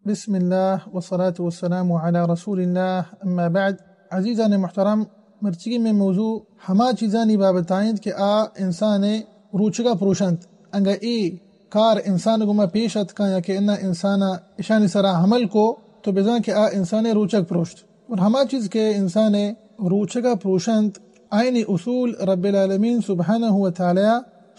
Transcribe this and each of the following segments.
بسم اللہ والصلاة والسلام علی رسول اللہ، اما بعد۔ عزیزان محترم، مرچگی میں موضوع ہما چیزانی بابت آئند کہ آ انسان روچگا پروشنت۔ انگا اے کار انسان گما پیش اتکاں یا کہ انا انسان اشانی سرا عمل کو، تو بزاں کہ آ انسان روچگ پروشت۔ اور ہما چیز کہ انسان روچگا پروشنت، آئینی اصول رب العالمین سبحانہ و تعالی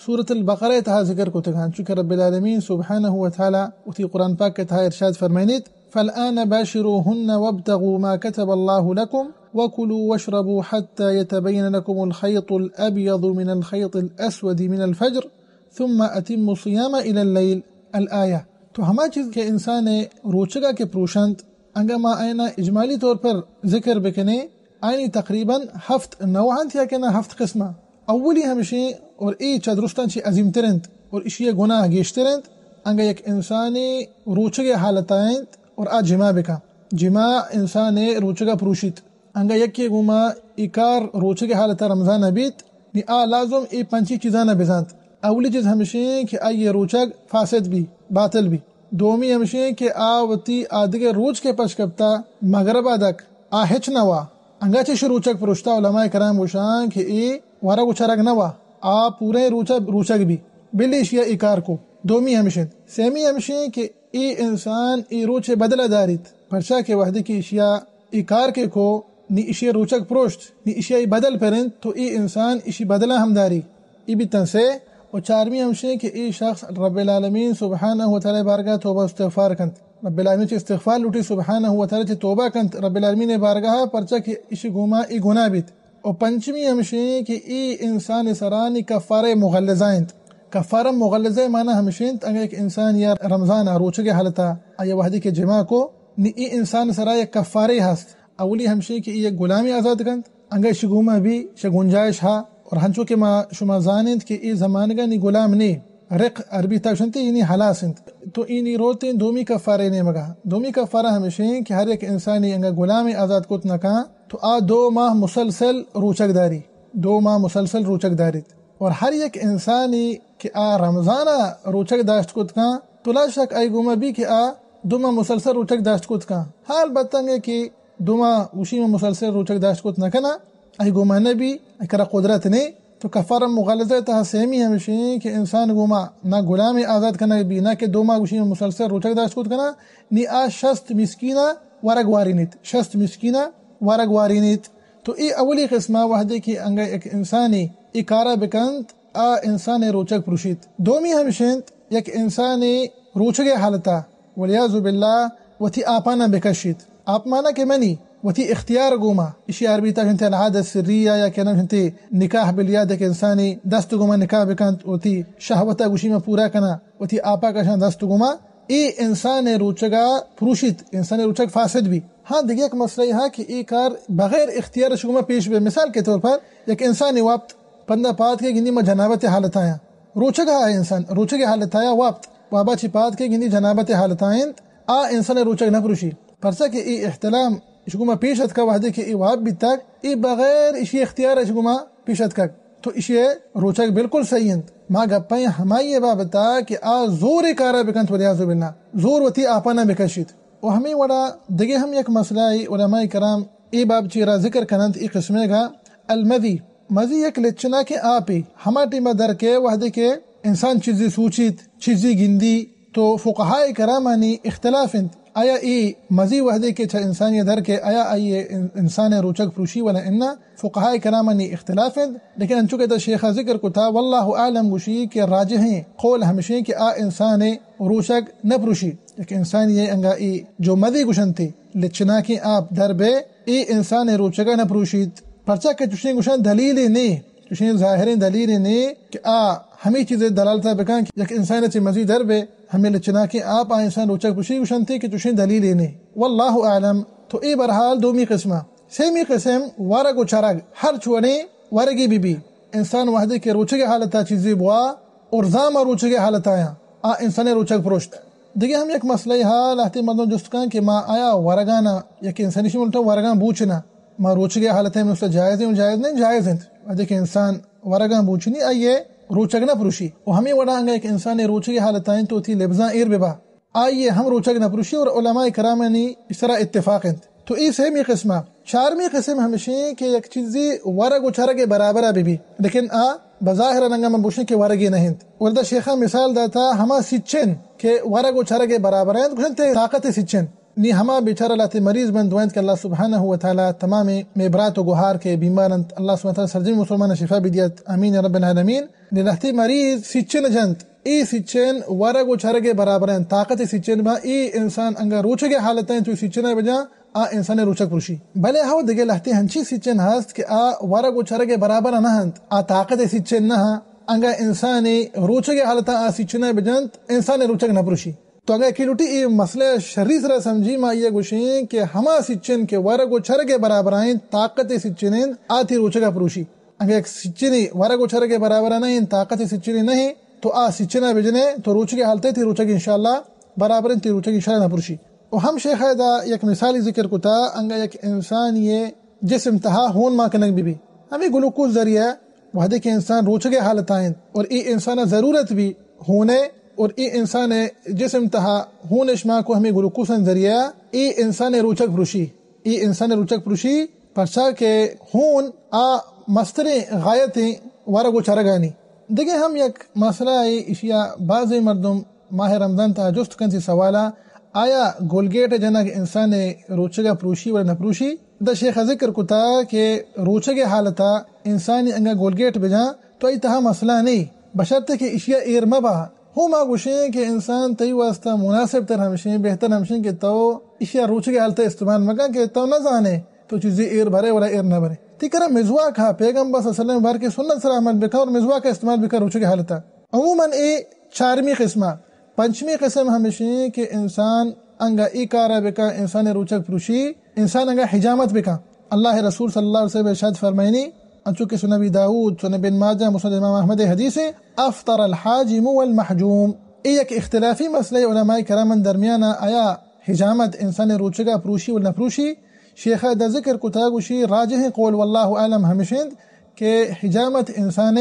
سورۃ البقرہ تہا ذکر کتگان، چونکہ رب العالمین سبحانہ و تعالی وتی قرآن پاک کے تہا ارشاد فرمائنیت: فالآن باشروهن وابتغوا ما كتب الله لكم وكلوا واشربوا حتى يتبين لكم الخيط الأبيض من الخيط الأسود من الفجر ثم أتموا الصيام إلى الليل، الآية۔ تو ہما چیز کہ انسان روچگا کے پروشنت، انگا ما آئینا اجمالی طور پر ذکر بکنیں، آئینی تقریباً ہفت نوع انت یا کہ نہ ہفت قسم۔ اولی ہمشیں، اور اے چہ درستاں چی عظیم تر انت اور اشی گناہ گیشتر انت، انگا یک انسانی روچگے حالتا انت اور آ جماع بکا۔ جماع انسان روچگا پروشیت۔ انگا یکے گوما ای کار روچگے حالتا رمضان بیت، نی آ لازم ای پنچی چیزانا بزانت۔ اولی چیز ہمشیں کہ آئی روچگ فاسد بی، باطل بی۔ دومی ہمشیں کہ آ وتی آدگے روچ کے پش کپتا مغربا دک آ ہچ نہ وا۔ انگا چش روچگ پروشتا، علماء کرام گوشان کہ ای ورگ و چرگ نہ وا، آ پورے روچگ، روچگ بی۔ بلی اشیا ای کار کو۔ دومی ہمشیں۔ سیمی ہمشیں کہ ای انسان ای روچے بدلہ داریت، پرچا کہ وہدے کہ اشیا ای کار کے کو، نی اشی روچگ پروشت، نی اشی ای بدل پرنت، تو ای انسان اشی بدلہ ہم داری۔ ای بیتن سے۔ و چارمی ہمشیں کہ ای شخص رب العالمین سبحانہ و تعالی بارگاہ توبہ استغفار کنت۔ رب العالمین چہ استغفار لوٹی، سبحانہ و تعالی چہ توبہ کنت رب العالمین بارگاہ، پرچا کہ اشی گوما ای گناہ بیت۔ و پنچمی ہمشیں کہ ای انسان سرانی کفارہ مغلظہ انت۔ کفارہ مغلظہ معنی ہمشیں، اگر ایک انسان یا رمضان روچگے حالتا، آئی وہدے کہ جماع کو، نی ای انسان سرا یک کفارے ہست۔ اولی ہمشی کہ ای یک غلامی آزاد کنت، انگا اشی گوما بی، اشی گنجائش ہا، اور ہنچو کہ ما شما زاننت کہ ای زمانگا نی غلام نی، رق عربی تا شنتی، اینی حلاس انت۔ تو اینی روتیں دومی کفارے نیمگا۔ دومی کفارہ ہمشی کہ ہر یک انسانی انگا غلامی آزاد کت نکان، تو آ دو ماہ مسلسل روچگ داری، دو ماہ مسلسل روچگ داریت۔ اور ہر یک انسانی کہ آ رمضان ء روچگ داشت کت کن، تو لا شک آئی گوما بی کہ آ دو ماہ مسلسل روچگ داشت کت کن۔ حال بتنگے کہ دو ماہ گوشی ما مسلسل روچگ داشت کت نہ کنا، آئی گوما نہ بی، آئی کرا قدرت نے۔ تو کفارہ مغلظہ تہا سیمی ہمشی کہ انسان گوما نہ غلام آزاد کنگ بی، نہ کہ دو ماہ گوشی ما مسلسل روچگ داشت کت کنا، نی آ شست مسکینا ورگ وارینیت، شست مسکینا ورگ وارینیت۔ تو ای اولی قسمہ وہدے کہ انگا یک انسانی ای کارا بکنت، آ انسان روچگ پروشیت۔ دومی ہمشنت، یک انسان روچگے حالتا، والعیاذ باللہ، وتی آپانا بکشیت۔ آپ مانا کہ منی وتی اختیار گوما، اشی عربی تا شنتے العادہ سریہ یا کہ نم شنتے نکاح بالیاد، یک انسانی دست گوما نکاح بکنت، وتی شہوتا گوشی ما پورا کنا، وتی آپا کشاں دست گوما، ای انسان روچگا پروشیت، انسان روچگ فاسد بی۔ ہاں، دگہ یک مسئلہ ہا کہ ای کار بغیر اختیار شگوما پیش بے۔ مثال کے طور پر، یک انسانی وپت پندا پاد کے گندی ما جنابت حالت آیا۔ روچگ ہا انسان، روچگ حالت آیا وپت، وابا چی پاد کے گندی جنابت حالت آئند، آ انسان روچگ نہ پروشی۔ پرچا کہ ای احتلام شگوما پیش اتکا وہدے کہ ای واب بیتگ، ای بغیر اشی اختیار شگوما پیش اتکگ۔ تو اشی روچگ بالکل صحیح انت۔ ما گپیں ہمائی بابتا کہ آ زور کارا بکنت، والعیاذ باللہ، زور وتی آپانا بکشیت۔ و ہمیں وڑا دگہ ہم یک مسئلہ ای علماء کرام ای باب چیرا ذکر کننت، ای قسمے گا المذی۔ مذی یک لچنا کے آپی ہما ٹیما در کے وہدے کہ انسان چیزی سوچیت، چیزی گندی، تو فقہاء کرامانی اختلاف انت، آیا ای مزی وہدے کہ چہ انسانی در کے، آیا آئی ان-، انسان روچگ پروشی ولا انا؟ فقہاء کرامانی اختلاف انت، لیکن انچو کہ تا شیخ ذکر کتا، واللہ اعلم، گوشی کہ راجحیں قول ہمشیں کہ آ انسان روچگ نہ پروشی۔ یک انسانی انگا ای جو مزی گوشنتی لچناکیں آپ در بے، ای انسان روچگا نہ پروشیت، پرچا کہ چوشیں گوشن دلیلے نے۔ چوشیں ظاہریں دلیلے نے کہ آ ہمے چیزے دلالتا بکن کہ یک انسان چہ مزی در بے، ہمے لچناکیں آپ آ انسان روچگ پروشی گوشنتی کہ چوشیں دلیلے نے۔ واللہ اعلم۔ تو اے بہرحال دومی قسمہ۔ سیمی قسم ورگ و چرگ، ہر چوڑیں ورگی بی بی۔ انسان وہدے کہ روچگے حالتا چیزی بوا، اور زاما روچگے حالتا آیا، آ انسان روچگ پروشت۔ دگہ ہم یک مسئلہ ہا، لہتے مردم جست کن کہ ما آیا ورگانا، یک انسانی شی ملتا ورگان بوچنا، ما روچگے حالت میں اس جائز ہیں، جائز نہیں، جائز انت۔ وہدے کہ انسان ورگاں بوچنی، آئیے روچگ نہ پروشی۔ و ہمیں وڑا انگا یک انسان روچگے حالت آئیں تو وتی لبزاں ایر ببا، آئی ء ہم روچگ نہ پروشی اور علماء کرامانی اس طرح اتفاق انت۔ تو اے سیمی قسم ء۔ چارمی قسم ہمشیں کہ یک چیزے ورگ و چرگ ء برابر ء بہ بی، لیکن آ بظاہر انگا من گوشیں کہ ورگے نہ انت۔ وردا شیخا مثال داتا ہما سچن کہ ورگ و چرگ ء برابر انت، گوشنت طاقت سچن۔ نی ہما بیچارہ لہتے مریض بنت، دعا انت کہ اللہ سبحانہ و تعالی تمام مئے برات و گوہار کہ بیمار انت، اللہ سبحانہ و تعالی سرجمیں مسلمان شفا بدیت، آمین یا رب العالمین۔ نی لہتے مریض سچن جنت، اے سچن ورگ و چرگ ء برابر انت، طاقت سچن با، اے انسان انگا روچگ ء حالت انت، تو سچن بجا آ انسان روچگ پروشی۔ بلے ہو دگہ لہتے ہنچی سچن ہست کہ آ ورگ و چرگ ء برابر نہ انت، آ طاقت سچن نہ، انگا انسان روچگ ء حالت آ سچن بجنت، انسان روچگ نہ پروشی۔ تو اگاں یکے لوٹی اے مسئلہ شری سرا سمجھی، ما یہ گوشیں کہ ہما سچن کہ ورگ و چرگ ء برابر انت، طاقت سچن انت، آ تی روچگ ء پروشی۔ اگاں یک سچنے ورگ و چرگ ء برابر نہ انت، طاقت سچنے نہ انت، تو آ سچن ء بجنے، تو روچگ ء حالت ء تی روچگ انشاءاللہ برابر انت، تی روچگ انشاءاللہ نہ پروشی۔ و ہم شیخ ء دا یک مثالی ذکر کتا، انگا یک انسانی جسم تہا ہون ما کنگ بہ بی، ہمیں گلوکوز ذریعہ وہدے کہ انسان روچگ ء حالت ء انت اور اے انسان ء ضرورت بی ہون ء، اور اے انسان ء جسم تہا ہون اش ما کو ہمیں گلوکوز ء ذریعہ، اے انسان ء روچگ پروشی، اے انسان ء روچگ پروشی، پرچا کہ ہون آ مستریں غایتیں ورگ و چرگانی۔ دگہ ہم یک مسئلہ ء، اشیا بعض مردم ماہ رمضان تہا جست کنت سوالا، آیا گولگیٹ جنگ انسان روچگا پروشی و نہ پروشی؟ دا شیخ ذکر کتا کہ روچگ حالتا انسانی انگا گولگیٹ بجاں تو ای تہا مسئلہ نہیں، بشرط کہ اشیا ایر مبا۔ ہو ما گوشیں کہ انسان تئی واسطہ مناسب تر ہمشیں، بہتر ہمشیں کہ تو اشیا روچگ حالتا استعمال مکن کہ تو نہ زانے تو چیزی ایر بھرے ولا ایر نہ بھرے۔ تی کرا مزواک ہا، پیغمبر صلی اللہ علیہ وسلم بار کے سنت سر عمل بکا اور مزواک استعمال بکا روچگ حالتا۔ عموماً اے چارمی قسم ء۔ پنچمی قسم ہمیشیں کہ انسان انگا اے کار ء بکن، انسان روچگ پروشی، انسان انگا حجامت بکن۔ اللہ رسول صلی اللہ علیہ وسلم ارشاد فرمائنی، انچو کہ سنن ابی داؤد، سنن ابن ماجہ، مسند امام احمد حدیث ہے، افطر الحاجم والمحجوم۔ اے یک اختلافی مسئلہ علماء کرام درمیان آیا حجامت انسان روچگا پروشی و نپروشی۔ شیخ دا ذکر کتا گوشی راجح قول واللہ اعلم ہمیشند کہ حجامت انسان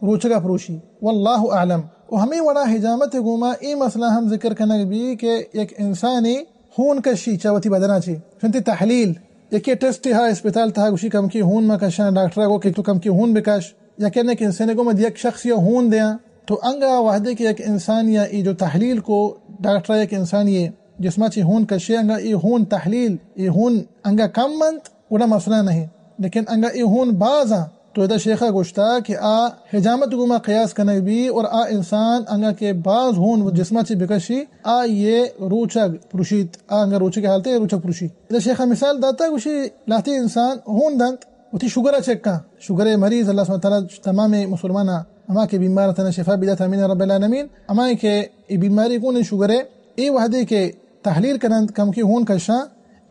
روچگا پروشی، واللہ اعلم۔ و ہمے وڑا حجامت گوما اے مسئلہ ہم ذکر کنگ بی کہ یک انسانی ہون کشی چہ وتی بدنا چی، چنتی تحلیل، یکے ٹیسٹ ہا اسپتال تہا گوشی کمکی ہون ما کشاں، ڈاکٹر گو کہ تو کمکی ہون بکش، یا کہ نہ کہ انسان گوما یک شخص یا ہون دیاں، تو انگا وحدے کہ یک انسان یا ای جو تحلیل کو ڈاکٹر یک انسانی جسما چی ہون کشے، انگا ای ہون تحلیل، ای ہون انگا کم منت، گڑا مسئلہ نہیں۔ لیکن انگا اے ہون باز آں، تو ادا شیخا گوشتا کہ آ حجامت گوما قیاس کنگ بی اور آ انسان انگا کہ باز ہون جسما چی بکشی، آ یہ روچگ پروشیت، آ انگا روچگ حالت ہے روچگ پروشی۔ ادا شیخا مثال داتا گوشی لہتی انسان ہون دنت، وتی شوگر چیک کن، شوگر مریض اللہ سبحانہ تعالی تمام مسلماناں ہما کہ بیمار تنا شفا بدات آمین رب العالمین۔ ہما کہ ای بیماری گون شوگر، اے وحدے کہ تحلیل کنند کمکی ہون کشاں،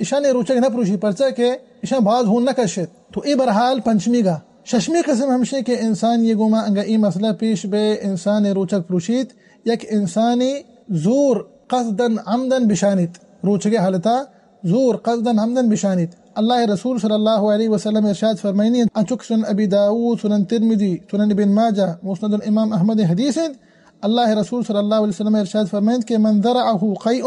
اشان روچگ نہ پروشی، پرچا کہ اشان باز ہون نہ کشت۔ تو اے برحال پنچمی گا۔ ششمی قسم ہمشے کہ انسان یہ گوما انگا اے مسئلہ پیش بے، انسان روچگ پروشیت، یک انسانی زور قصدن عمدن بشانیت، روچگے حالتا زور قصدن عمدن بشانیت۔ اللہ رسول صلی اللہ علیہ وسلم ارشاد فرمائنی، انچک سنن ابی داؤد، سنن ترمذی، سنن ابن ماجہ، مسند الامام احمد حدیث انت۔ اللہ رسول صلی اللہ علیہ وسلم ارشاد فرمائنت کہ من ذرعه قيء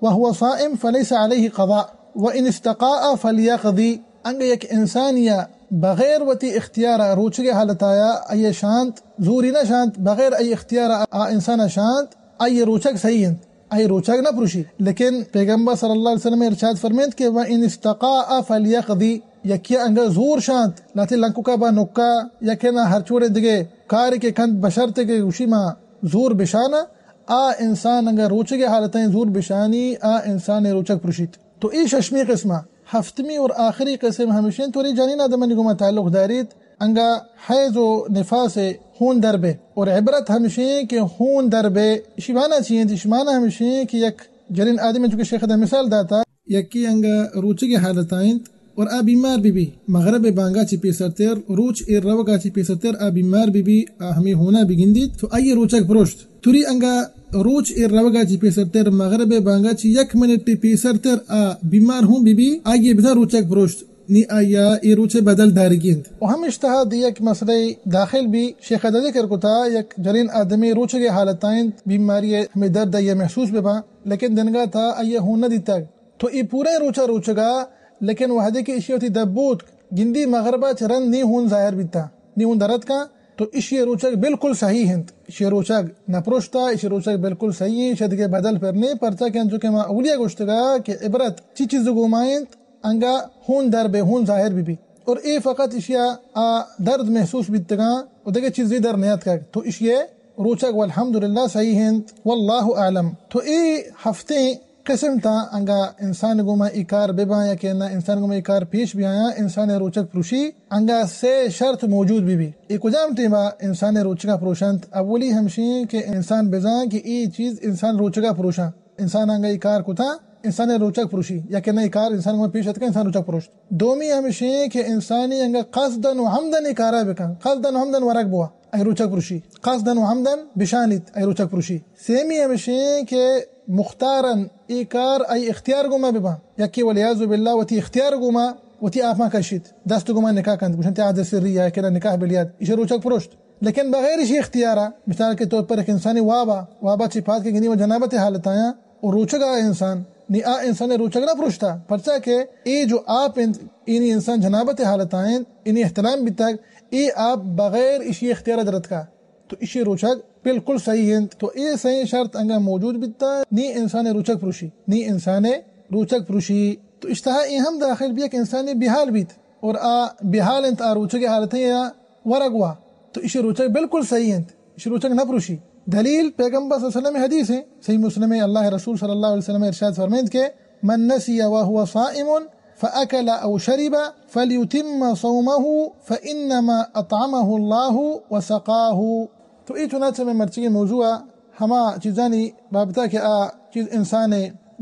وهو صائم فليس عليه قضاء وان استقاء فليقض۔ انگہ یک انسانیا بغیر وتی اختیارا روچگے حالتایا آئی شانت، زوری نہ شانت، بغیر آئی اختیارا آ انسانا شانت، آئی روچگ صحیح انت، آئی روچگ نہ پروشی۔ لیکن پیغمبر صلی اللہ علیہ وسلم ارشاد فرمائنت کہ وان استقاء فليقض، یکیا انگا زور شانت، لہتے لنککا با نکا، یا کہ نہ ہر چوڑے دگے کارے کہ کنت بشرطے کہ گوشی ما زور بشانا، آ انسان انگا روچگے حالتیں زور بشانی، آ انسان روچگ پروشیت۔ تو اے ششمی قسمہ۔ ہفتمی اور آخری قسم ہمشیں، توری جنین آدمانی گوما تعلق داریت، انگا حیض و نفاس ہون در بے۔ اور عبرت ہمشیں کہ ہون در بے، اشی معنی چی انت؟ اشی معنی ہمشیں کہ یک جنین آدمی، چونکہ شیخ دا مثال داتا، یکی انگا روچگے حالتا انت اور آ بیمار بی بی، مغرب بانگا چی پیسرتر، روچ ایر روگا چی پیسرتر آ بیمار بی بی، آ ہمیں ہونا بگندیت، تو آئی روچگ پروشت۔ توری انگا روچ ایر روگا چی پیسرتر، مغرب بانگا چی یک منٹ پیسرتر آ بیمار ہوں بی بی، آئی بزاں روچگ پروشت۔ نی آئی ءَ اے روچ ءِ بدل دارگی انت۔ و ہمیش تہا دی یک مسئلہ داخل بی، شیخ ءَ ذکر کتا، یک جنین آدمی روچگ ءِ حالت ءَ انت، بیماری ءِ ہمے درد آئی ءَ محسوس بہ باں، لیکن دنگا تھا آئی ءَ ہون نہ دیتگ۔ تو اے پوریں روچ ءَ روچگ ءَ، لیکن وہدے کہ ایشی ءَ وتی دپ بوت، گندی مغرب ءَ چہ رند نی ہون ظاہر بیتا، نی ہون در اتکاں، تو ایشی ءِ روچگ بالکل صحیح انت۔ ایشی ءِ روچگ نہ پروشتا، ایشی ءِ روچگ بالکل صحیح انت، ایشی ءَ دگہ بدل پر نی، پرچا کہ انچو کہ ما اولیا گوشتگا کہ عبرت چی چیز گوما انت، انگا ہون در بہ، ہون ظاہر بہ بی۔ اور اے فقط ایشی ءَ آ درد محسوس بیتگاں و دگہ چیزے در نیاتکگ۔ تو ایشی ءِ روچگ والحمدللہ صحیح انت، واللہ اعلم۔ تو اے ہفتیں قسم تا انگا انسان گوما اے کار بہ باں یا کہ نہ انسان گوما اے کار پیش بیایاں، انسان ءِ روچگ پروشی، انگا سے شرط موجود بہ بی۔ اے کجام ٹیما انسان ءِ روچگا پروشنت؟ اولی ہمشیں کہ انسان بزاں کہ اے چیز انسان روچگا پروشاں۔ انسان انگا اے کار کتا، انسان ءِ روچگ پروشی، یا کہ نہ اے کار انسان گوما پیش اتکا، انسان روچگ پروشت۔ دومی ہمشیں کہ انسانی انگا قصدن و عمدن اے کارا بکن، قصدن و عمدن ورگ بوا، اے روچگ پروشی۔ قصدن و عمدن بشانیت، اے روچگ پروشی۔ سیمی ہمشیں کہ مختارن اے کار آئی اختیار گوما بباں، یکے والعیاذ باللہ وتی اختیار گوما وتی آپاں کشیت، دست گوما نکاح کنت، گوشنت عادت سری یا کہ نکاح بالیاد، ایشی ءِ روچگ پروشت۔ لیکن بغیر ایشی اختیارا، مثال کے طور پر یک انسانی وابا، وابا چی پاد کہ گنی و جنابت حالت آیاں و روچگا انسان، نی آ انسان روچگ نہ پروشتا، پرچا کہ اے جو آپ انت، اینی انسان جنابت حالت آئیں، اینی احتلام بیتگ، اے آپ بغیر ایشی اختیار درتکا، تو ایشی روچگ بالکل صحیح انت۔ تو اے سئیں شرط انگا موجود بیتا، نی انسان روچگ پروشی، نی انسان روچگ پروشی۔ تو اشتہا اے ہم داخل بی کہ انسانی بیحال بیت اور آ بیحال انت، آ روچگ حالت یا ورگ وا، تو ایشی روچگ بالکل صحیح انت، ایشی روچگ نہ پروشی۔ دلیل پیغمبر صلی اللہ علیہ وسلم حدیث ہے، صحیح مسلم ہے، اللہ رسول صلی اللہ علیہ وسلم ارشاد فرمائند کہ من نسی وهو صائم فاکل او شرب فلیتم صومه فانما اطعمه الله وسقاه۔ تو اے چنانچہ میں مرچی موضوع ہما چیزانی بابتا کہ آ چیز انسان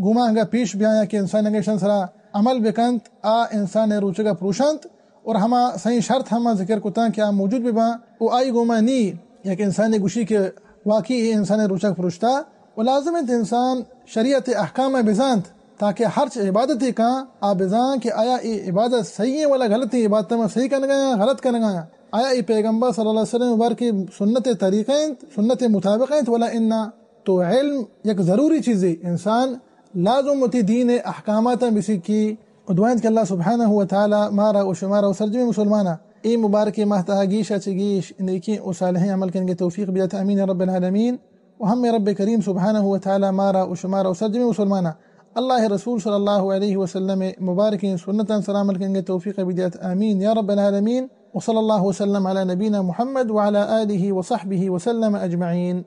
گوما انگا پیش بیایا کہ انسان انگا شن سرا عمل بکنت، آ انسان روچگا پروشنت، اور ہما سئیں شرط ہما ذکر کتاں کہ آ موجود بباں، و آئی گوما نی یک انسانے گوشی کہ واقعی اے انسان روچگ پروشتا، و لازم انت انسان شریعت احکام بزانت، تاکہ ہرچ عبادتے کاں آ بزان کہ آیا اے عبادت صحیح ہیں ولا غلط ہیں، عبادت ما صحیح کنگا یا غلط کنگا یا، آیا اے پیغمبر صلی اللہ علیہ وسلم مبارک سنت طریقہ انت، سنت مطابق انت ولا انا۔ تو علم یک ضروری چیزے، انسان لازم وتی دین احکاماتاں بسکی۔ و دعا انت کہ اللہ سبحانہ و تعالی مارا و شمارا و سرجمیں مسلماناں اے مبارکیں ماہ تہا گیشا چہ گیش نیکیں و صالحیں عمل کنگے توفیق بدات، آمین یا رب العالمین۔ و ہمیں رب کریم سبحانہ و تعالی مارا و شمارا و سرجمیں مسلماناں اللہ رسول صلی اللہ علیہ وسلم مبارکیں سنتاں سرا عمل کنگے توفیق بدات، آمین یا رب العالمین۔ وصلی اللہ وسلم علی نبینا محمد وعلی آلہ وصحبہ وسلم اجمعین۔